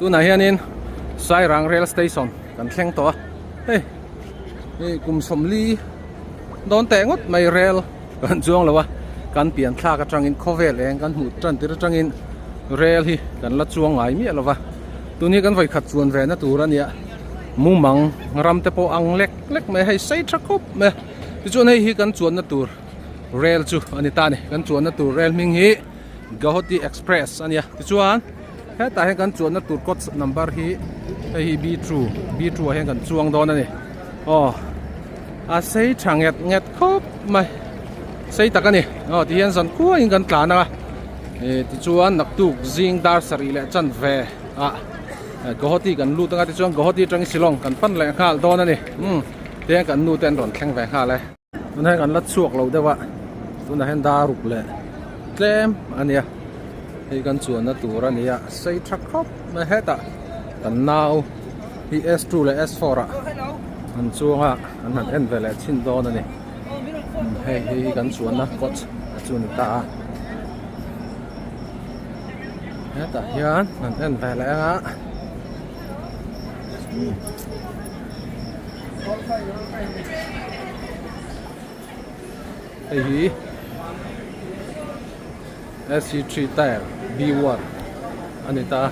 Tunah hianin Sairang Rail Station kan thleng tawh a, hei hei kum sawmli dawn teh ngawt mai rail kan chuang lo a, kan pian thlak atangin khawvel eng kan hmuh tan tir atangin rail hi kan la chuang ngai miah lo va, tun hi kan vawikhat chuan ve na tur a nia, mumang ram te pawh ang lek lek mai a, hei sei tha khawp mai a, tichuan hei hi kan chuanna tur rail chu a ni ta a ni, kan chuanna tur rail hming hi Guwahati Express a nia, tichuan. Hetah hian kan chuanna tur coach number hi hei hi B two B two ah hian kan chuang dawn a ni aw a sei tha nget nget khawp mai sei tak a ni aw ti hian zan khuaiin kan tlan a eh tichuan naktuk zing dar sarih leh chanve ah Guwahati kan lut anga tichuan Guwahati atangin Shillong kan pan leh nghal dawn a ni umm tihian kan nu te an rawn thleng ve nghal e. Tunah hian kan la chhuak lo deuh a tunah hian dar ruk leh tlem a nia hei kan chuanna tur a ni a sei tha khawp mai hetah kan nau hi s two leh s four ah an chuang a an han en ve leh chhin dawn a ni hei hi kan chuanna coach a chu ni ta a hetah hian an en ve leh ang a. Hei hi SC3 tire B1 a ni ta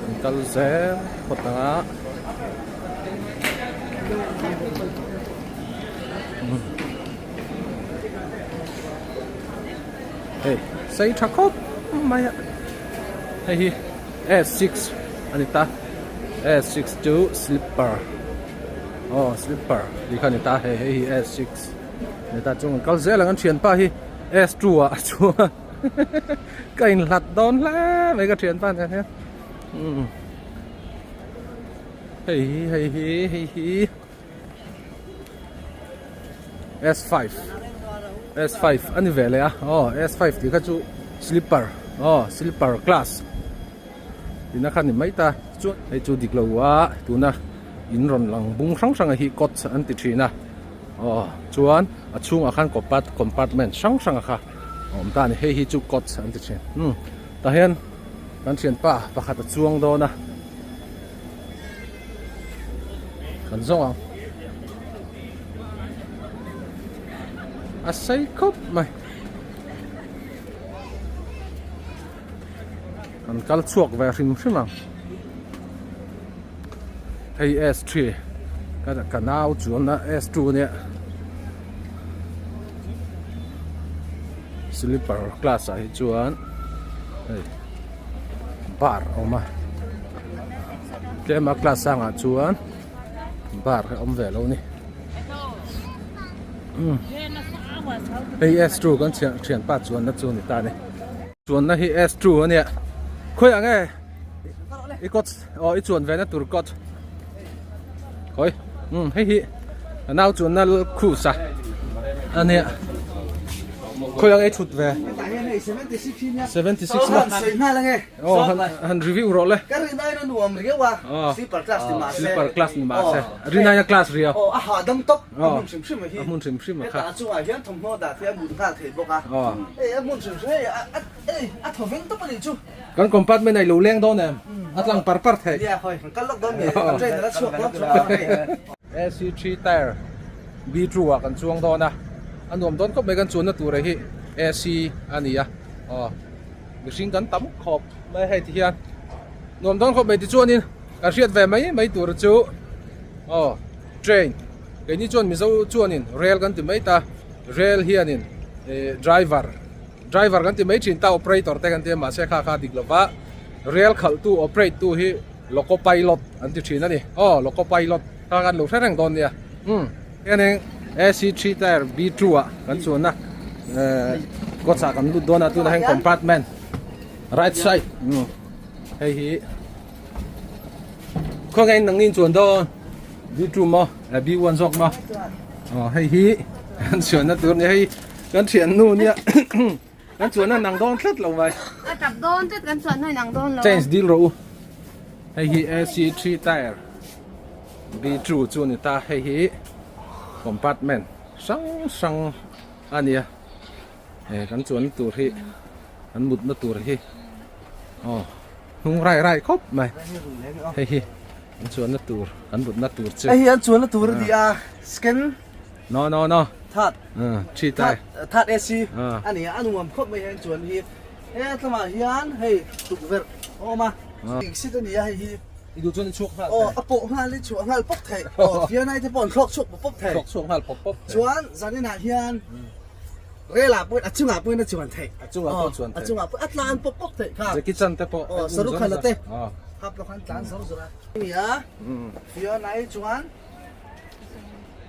an kal zel phawt ang a hei sei tha khawp mai a hei hi S6 a ni ta S6 chu slipper aw slipper tih kha a ni ta hei hei hi S6 a ni ta chung an kal zel ang an thianpa hi S2 ah a chuang a ka inhlat dawn hle mai ka thianpa nen hian umm hei hi hei hi hei hi S5 S5 a ni ve leh a aw S5 tih kha chu slipper aw slipper class tihna kha a ni mai ta chuan hei chu dik lo a tuna in rawn lang bung hrang hrang a hi coach an ti thin a aw chuan a chhungah khan compartment hrang hrang a kha a awm ta a ni hei hi chu coach an ti thin umm tah hian kan thianpa pakhat a chuang dawn a. Kan zawng ang. A sei khawp mai. Kan kal chhuak ve hrim hrim ang. Hei S3 ka ka nau chuan a S2 ania. Sleeper class ah hi chuan hei bar a awm a. Tlema class sangah chuan bar hi a awm ve lo ni. Hei S2 kan thianpa chuanna chu ni ta ni. Chuanna hi S2 a nia. Khawiah nge i coach aw i chuan ve na tur coach. Khawi umm hei hi a nau chuanna cruise a a nia. Khawiah nge i thut ve? 76 maw? Aw han han review rawh le. Ka rin aiin a nuam riau a, sleeper class ni mahse. Sleeper class ni mahse. Rin aia class riau. Aw a hahdam tawp a hmun hrim hrim a hi. A hmun hrim hrim a kha. Hetah chungah hian thawmhnaw dah te a mut nghal thei bawk a. Hei a hmun hrim hrim hei a hei a thaw veng tawp a nih chu. Kan compartment a i lo leng dawn em? A tlang par par thei. Nia hawi kan kal lawk dawn mi kan train a la chhuak dawn chuang a hei. AC3 tire B2 ah kan chuang dawn a, a nuam dawn khawp mai kan chuanna tur hi AC a ni a aw. Mihring kan tam khawp mai hei ti hian nuam dawn khawp mai tichuanin kan hriat ve mai mai tur chu aw train keini chuan mizo chuanin rail kan ti mai ta rail hianin ih driver driver kan ti mai thin ta operator te kan ti a mahse kha kha dik lova rail khalh tu operate tu hi loco pilot an ti thin a ni aw loco pilot kha kan lo hre reng dawn nia umm. Hianin AC3 tire B2 ah kan chuan a eh coach ah kan lut dawn a tunah hian compartment right side hei hi khawnge in nangni in chuan dawn B2 maw eh B1 zawk maw aw hei hi kan chuanna tur a ni hei kan thiannu nia kan chuanna nang dawn tlat lo mai a tap dawn tlat kan chuanna inang dawn lo change dil rawh u hei hi AC3 tire B2 chu a ni ta hei hi compartment hrang hrang a ni a eh kan chuanna tur hi kan mutna tur hi aw. Hnung rai rai khawp mai. Hei hi an chuanna tur an mutna tur chu. Hei hi an chuanna tur a ni a scan. No no no. Third. Thi tai. Third AC a ni a a nuam khawp mai hi an chuan hi. He tlamah hian hei tukverh a awm a. Exit a ni a hei hi. I duh chuan i chhuak nghal thei. Aw a pawh nghal i chhuah nghal pawp thei. Aw fianai te pawh an thlawk chhuak pawp pawp thei. Thlawk chhuak nghal pawp pawp thei. Chuan zaninah hian Rel ah pawhin a chungah pawhin a chuan theih. A chungah pawh a chuan theih. A chungah pawh a tlan pawp pawp theih kha. Jackie Chan te pawh. Aw Shahrukh Khan a te. Hap lo khan tlan zawr zawr a. Ni a. Fiona hi chuan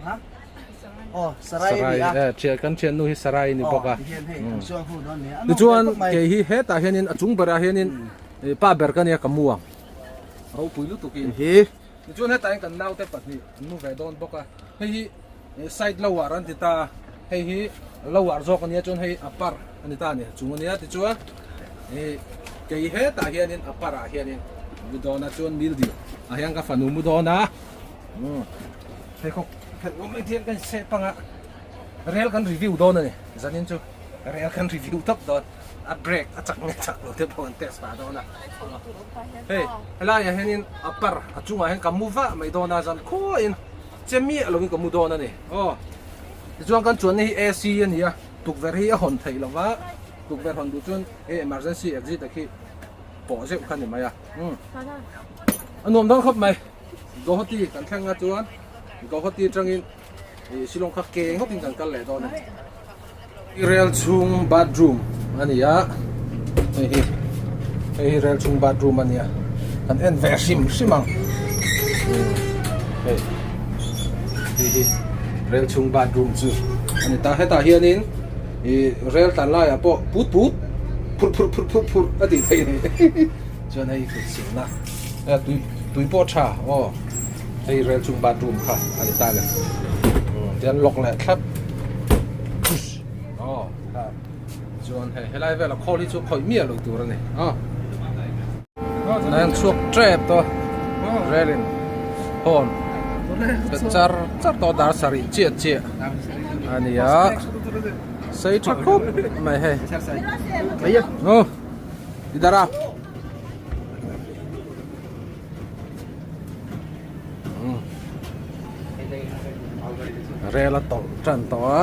ha aw Sarai ni a. Sarai thian kan thian nu hi Sarai ni bawk a. Aw tihian hei kan chuang hu dawn ni a. Tichuan kei hi hetah hianin a chung berah hianin pa ber ka nia ka mu ang. Ropui lutuk in. Hi. Tichuan hetah hian kan naute pahnih an mu ve dawn bawk a. Hei hi Side lower an ti ta a, hei hi lower zawk a nia chuan hei upper a ni ta a ni, chung a nia tichuan ih kei hetah hianin upper ah hianin mu dawn a chuan mildil ah hian ka fanu mu dawn a umm pheikhawk phelh awm mai hian ka inseh pang a rel kan review dawn a ni zanin chu rel kan review tawp dawn a brake a chak nge chak lo te pawh kan test pah dawn a hei helaiah hianin upper a chungah hian ka mu vah mai dawn a zan khuain. Che miah lovin ka mu dawn a ni. Aw. Tichuan kan chuanna hi AC a ni a, tukverh hi a hawn theih lova, tukverh hawn duh chuan hei emergency exit a khi pawh zeuh kha ni mai a. Umm. A nuam dawn khawp mai. Guwahati kan thleng a chuan Guwahati atangin ih Shillong kha ke ngawtin kan kal leh dawn a ni. Rel chhung bathroom a ni a, hei hi hei hi rel chhung bathroom a ni a, kan en ve hrim hrim ang hei hei hi rel chhung bathroom chu a ni ta hetah hianin ih rel tlan laiah pawh put put phur phur phur phur phur a tih theih a ni chuan hei kut silna tui tui pawh a tha aw. Hei rel chung bathroom kha a ni ta le tian lock leh thlap aw chuan hei helai vela khawl hi chu khawih miah lo tur a ni aw tunah hian chhuak tep tawh relin horn pe char char tawh dar sarih chiah chiah a ni a sei tha khawp mai hei aw idar a. Rel a tawlh tan tawh a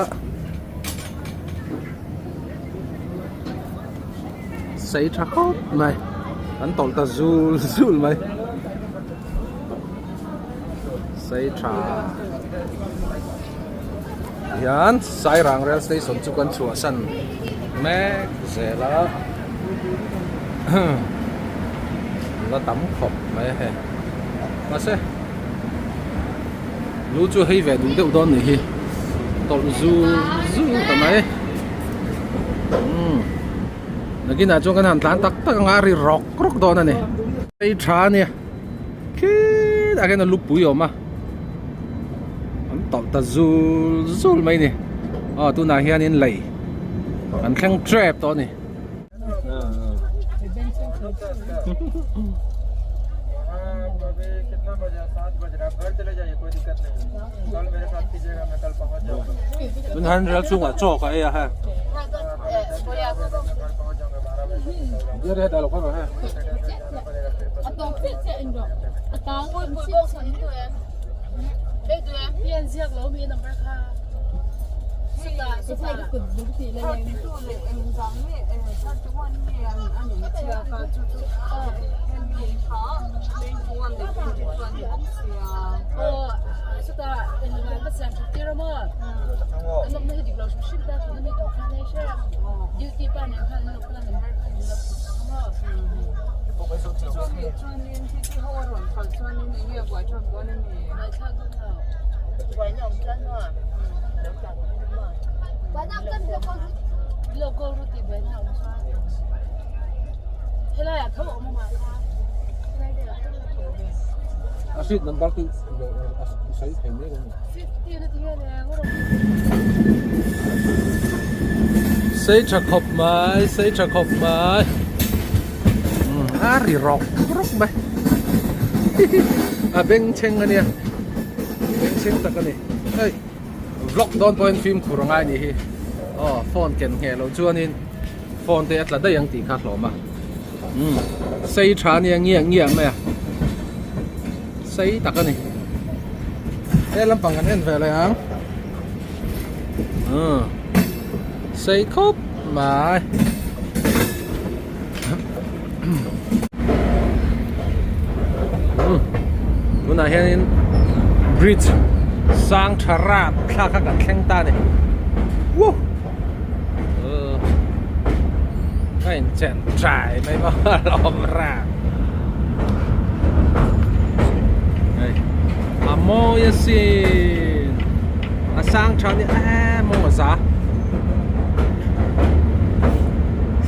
sei tha khawp mai an tawlh ta zul zul mai sei tha hian Sairang rail station chu kan chhuahsan mek zel a. La tam khawp mai a hei mahse lu chu hei ve duh deuh dawn nih hi tawlh zu zu ta mai umm nakinah chuan kan han tlan tak tak anga a ri rawk rawk dawn a ni hei tha a nia khitah khian a lupui a awm a an tawlh ta zul zul mai a ni aw tunah hianin lei an thleng tep tawh a ni. Tun han rel chungah chaw ka ei a he. A seat number chu i sawi thei mai lo ni. Sei tha khawp mai, sei tha khawp mai. A ri rawk rawk mai. A bengchheng a nia. Bengchheng tak a ni. Hei. Vlog dawn pawhin fimkhur a ngai nih hi aw phone ken ngheh loh chuanin phone te a tla daih ang tih kha hlawm a. Umm sei tha ania ngiah ngiah mai a sei tak a ni he lampang kan en ve leh ang umm sei khawp mai umm tunah hianin bridge sang tha rap thlak kha kan thleng ta a ni wuh. Ka inchen trai mai maw lawm rang hei a mawi asin a sang tha ni em maw a za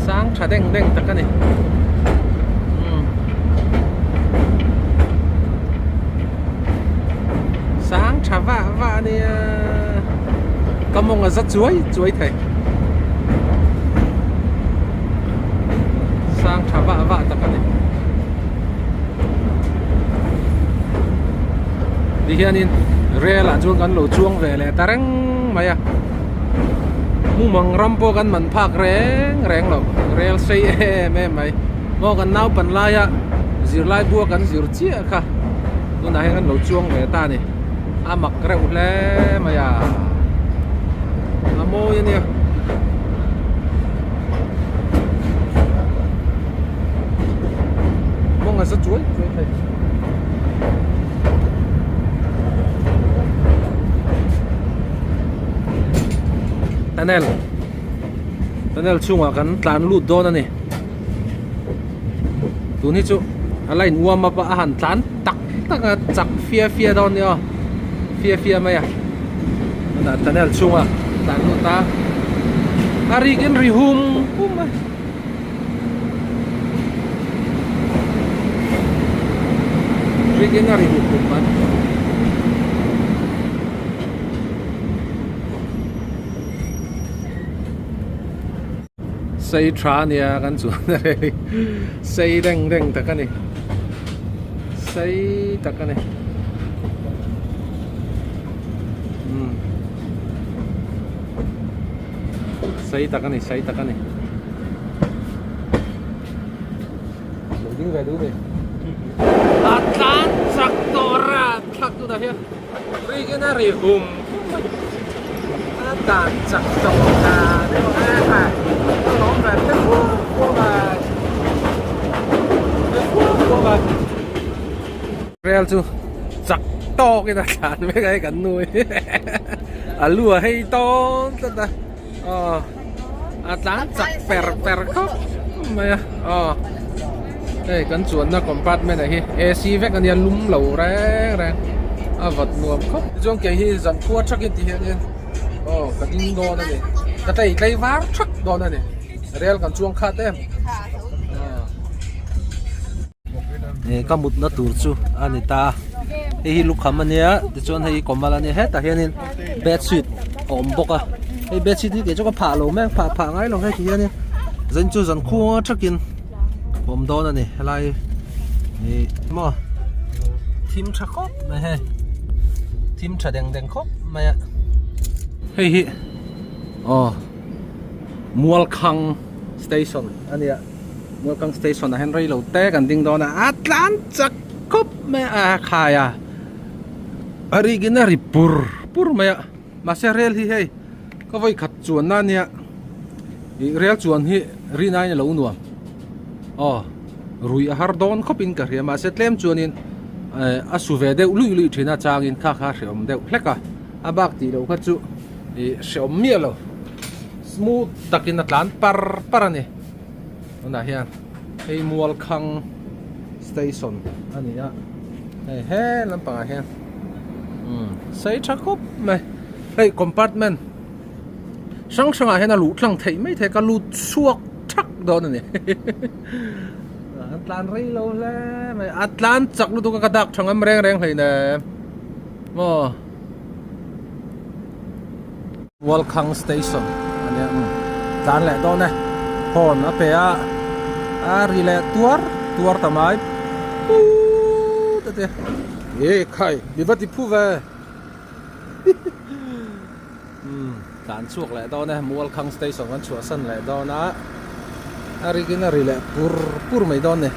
sang tha deng deng tak a ni umm sang tha vah vah a nia. Ka mawng a za chuai chuai thei. Sang tha vah vah tak a ni. Ti hianin rel ah chuan kan lo chuang ve leh ta reng mai a. Mumang ram pawh kan man phak reng reng lo. Rel sei em em mai. Maw kan naupan laia zirlai bua kan zir chiah kha tunah hian kan lo chuang ve ta a ni. A mak reuh hle mai a a mawi a nia mawng a za chuai chuai thei tunnel tunnel chhungah kan tlan lut dawn a ni tun hi chu a la in warm up a a han tlan tak tak a chak fia fia dawn nia aw fia fia mai a tunah tunnel chhungah tlan lut a a rik in ri hum hum a rik in a ri hum hum a. Sei tha ania kan chuan a rei sei reng reng tak a ni sei tak a ni umm sei tak a ni sei tak a ni lo ding ve duh mi a tlan chak tawh rat thlak tunah hian. Rikin a ri hum hum a, a dan chak tawh ta deuh a ha, a lawm ve te fuau fuau a, te fuau fuau a. Rel chu chak tawkin a thlan vek a hei kan nu hi a lu a hei tawn tlat a, aw a tlan chak per per khawp mai a, aw hei kan chuanna compartment ah hi AC vek ania lum lo reng reng a vat nuam khawp tichuan kei hi zan khua thakin ti hianin aw ka ding dawn a ni ka tlei tlei var thak dawn a ni rel kan chuang khat em eh ka mutna tur chu a ni ta hei hi lukham ania tichuan hei hi kawmal ania hetah hianin bedsheet a awm bawk a hei bedsheet hi kei chu ka phah lo mai a phah phah ngai lo hei ti hianin zan chu zan khua thakin a awm dawn a ni helai ih maw thim tha khawp mai hei thim tha deng deng khawp mai a hei hi aw Mualkhang station a nia. Mualkang station ah hian rei lo te kan ding dawn a a tlan chak khawp mai a khai a a rik in a ri pur pur mai a mahse rel hi hei ka vawi khat chuan na ania ih rel chuan hi rin aiin a lo nuam aw rui a har dawn khawp in ka hria mahse tlem chuan in eh a su ve deuh luih luih thin a chang in kha kha a hreawm deuh hlek a a bak tih loh kha chu ih hreawm miah lo smooth takin a tlan par par a ni. Tunah hian hei Mualkhang station a ni a hei he lampangah hian umm sei tha khawp mai hei compartment hrang hrangah hian a luh tlang theih mai thei ka lut chhuak thak dawn a ni an tlan rei lo hle mai a tlan chak lutuk a ka dak tha ngam reng reng hleinem maw. Mualkhang station a nia umm tlan leh dawn e horn a pe a a ri leh tuar tuar ta mai puuut a ti e khai mi va ti phu ve umm tlan chhuak leh dawn e Mualkhang station kan chhuahsan leh dawn a. A rikin a ri leh pur pur mai dawn ni.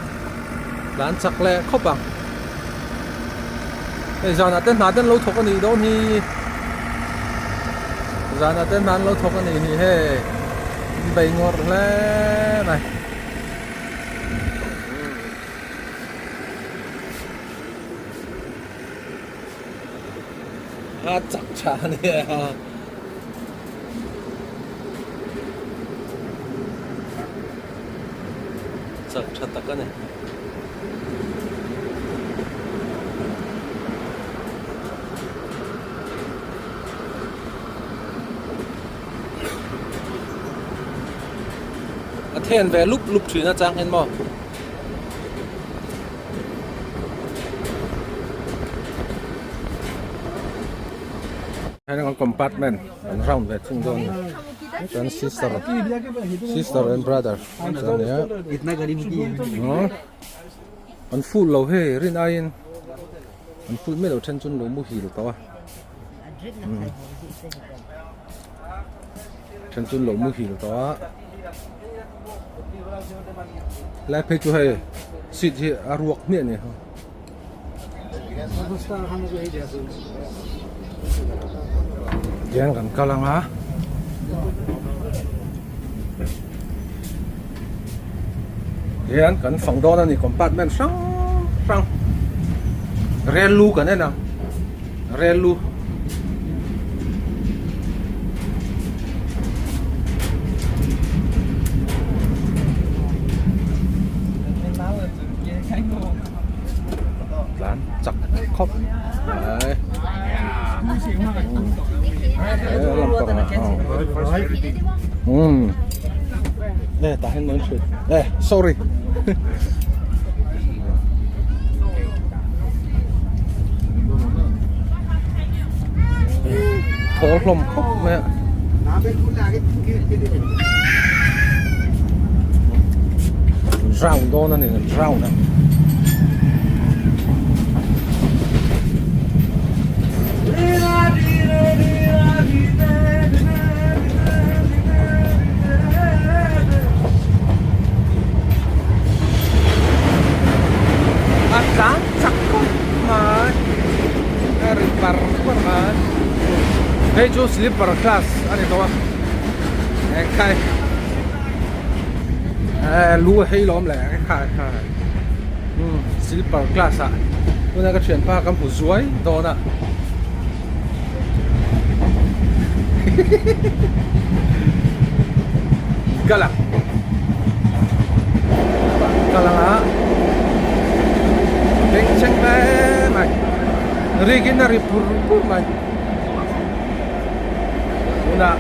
Tlan chak leh khawp ang. Hei zanah te hna te an lo thawk a nih dawn hi. Zanah te hna an lo thawk a nih hi hei. An bei ngawrh hle mai. A chak tha a nia. Chak tha tak a ni. A then ve lup lup thin a chang hian maw. Heng compartment an round ve thung dawn a ni chuan sister sister and brother an nia an full lo hei rin aiin an full miah lo then chu an lo muhil tawh a then chu an lo muhil tawh a lai phei chu hei seat hi a ruak hmiah a ni. Tiang kan kal ang a hian kan fang dawn a ni compartment hrang hrang rel lu kan en ang rel lu. Tlan chak khawp mai. Um. Eh, tah hian mawi thin. Eh, sorry. Thawl hlawm khawp mai a. Round dawn a ni round a. A tlan chak khawp mai a ri par par mai hei chu sleeper class a ni tawh a engkai eh lu a hei lawm leh khai khai umm sleeper class ah tuna ka thianpa ka hmu zuai dawn a kal ang kal ang a bengchheng hle mai rikin a ri pur pur mai tunah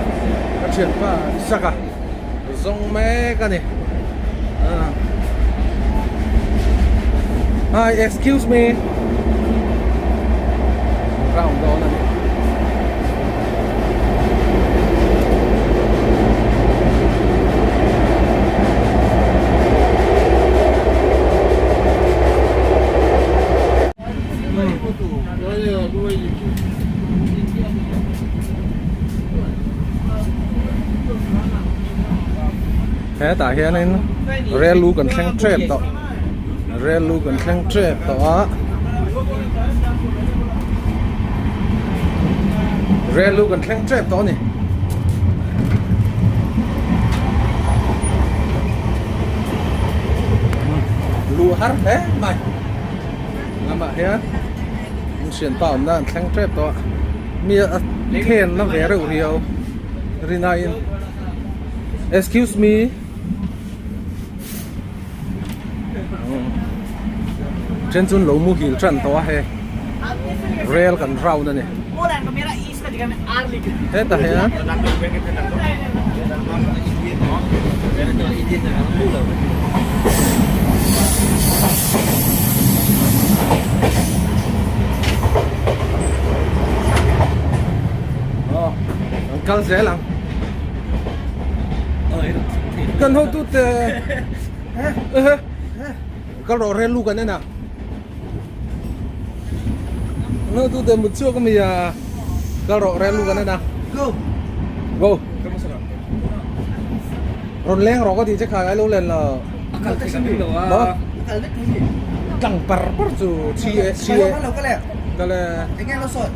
ka thianpa Isaka zawng mek a ni hi excuse me round dawn a ni. Hetah hianin rel lu kan thleng tep tawh rel lu kan thleng tep tawh a rel lu kan thleng tep tawh a ni. Lu har hle mai lamah hian an thianpa awmna an thleng tep tawh a mi a then na ve reuh riau rinaiin excuse me then chu an lo muhil tan tawh a hei rel kan round a ni hetah hian aw an kal zel ang kan hotute kal rawh rel lu kan en a. Nó tu te một chiếc mi à Kal rawh rel lu kan en a. Go. Go. Rawn leng rawh ka tih che kha ngai lo len lo. A kal thei bik lo a. Maw? A kal vek thei mi. Tlang par par chu chi e chi e. Kal lo kal e. Kal e. Eng nge lo sawi?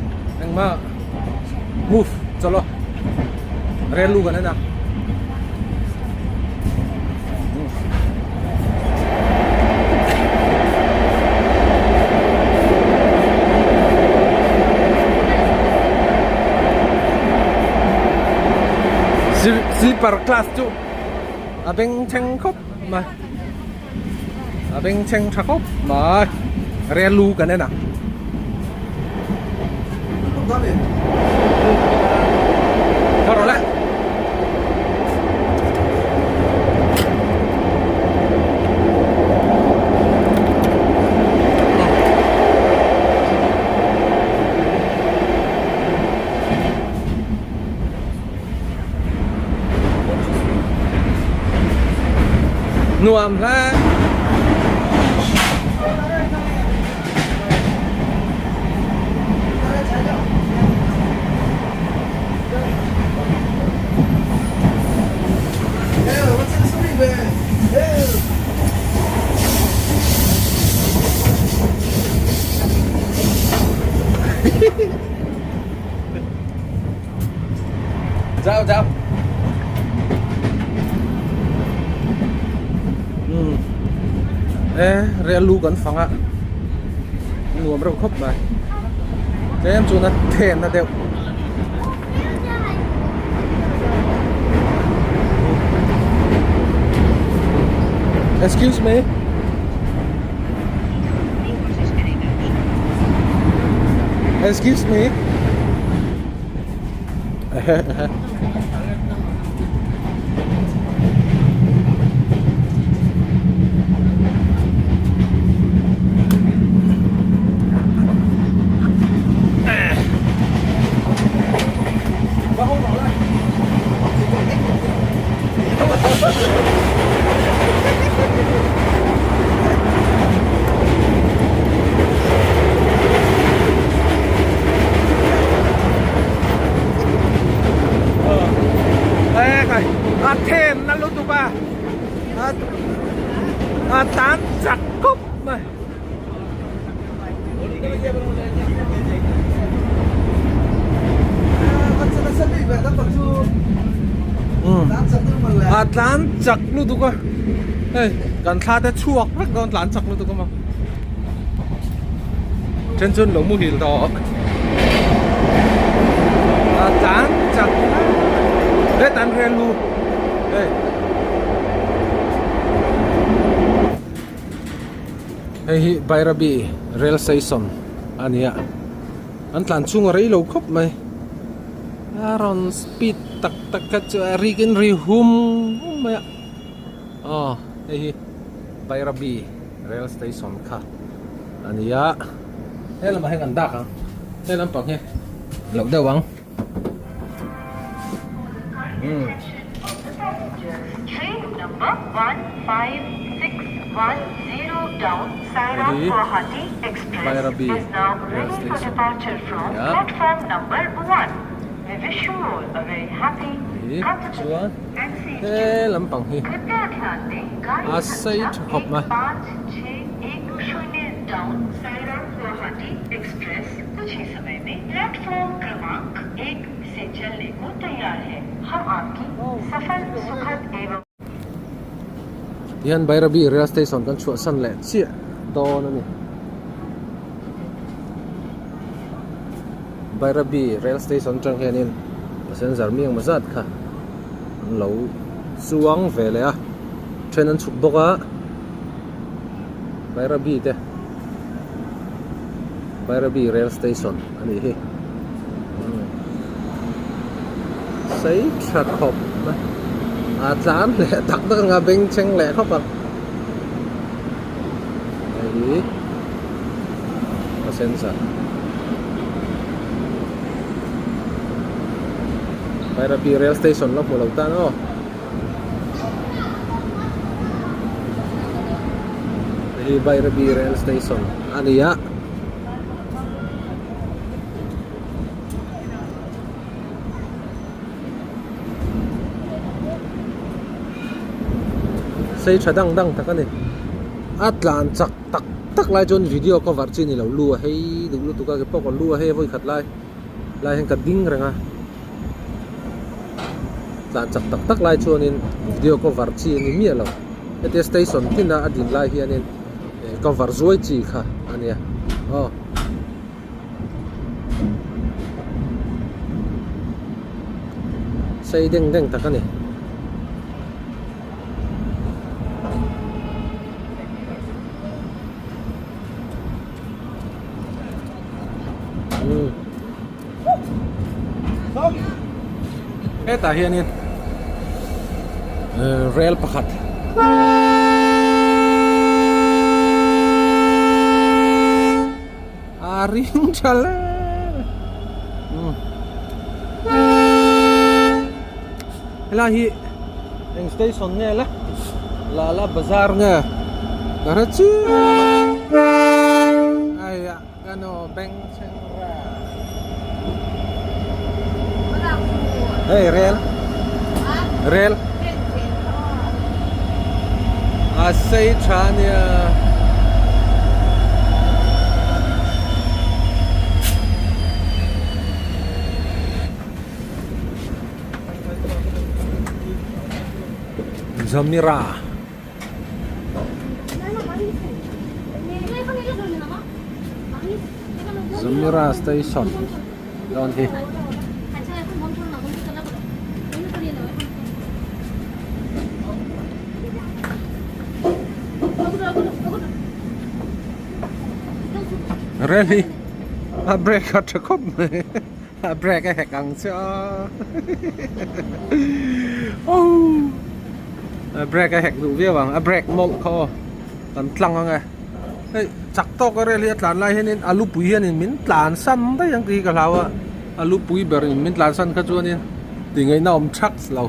Engmah move chawlh aw. Rel lu kan en a. Sleeper class chu a beng thleng khawp mai a beng thleng tha khawp mai rel lu kan en a. Tha rawh le. Nuam hle. Chào chào. Ừ. Ê, rel lu kan fang a. Nuam reuh khawp mai. Tlem chuan a then na deuh. Excuse me. Excuse me. A then na lutuk a a tlan chak khawp mai. A tlan chak lutuk a hei kan thla te chhuak vek dawn tlan chak lutuk a maw then chuan lo muhil tawh a tlan chak hetah an rel lu hei. Hei hi Bairabi rail station a ni a an tlan chhung a rei lo khawp mai a rawn speed tak tak kha chu a rik in ri hum hum mai a aw hei hi Bairabi rail station kha a ni a he lamah hian an dak ang he lampang hi loh deuh ang. Bairabi rail station a ni a chuan he lampang hi a sei tha khawp mai. Tihian Bairabi rail station kan chhuahsan leh chiah dawn a ni. Bairabi rail station atang hianin passenger mi engmaw zat kha an lo chuang ve leh a then an chhuk bawk a Bairabi te. Bairabi rail station a nih hi sei tha khawp mai a tlan leh tak tak anga beng chheng leh khawp ang hei hi passenger Bairabi rail station la hmu lo tan aw. Hei hi Bairabi rail station a ni a. Sei tha dang dang tak a ni. A tlan chak tak tak lai chuan video cover chi ni lo lu a hei duh lutuk a ke pawh ka lu a hei vawi khat lai lai hian ka ding reng a tlan chak tak tak lai chuanin video cover chi a ni miah lo hetia station tin a a din lai hianin eh cover zuai chi kha a nia aw. Sei deng deng tak a ni. Hetah hianin rel pakhat a ring tha hle helai hi eng station nge le lala bazar nge ka hre chiah a ka nu beng chheng ra hei rel rel a sei tha nia. Zamira. Zamira station dawn hi. Rel hi a brake a tha khawp mai a brake a hek ang che a oh a brake a hek duh viau ang a brake mawlh kha aw kan tlang ang e hei chak tawk a rel hi a tlan lai hianin a lupui hianin min tlan san daih ang tih hi ka hlau a a lupui berin min tlan san kha chuanin tih ngaihna awm thak lo.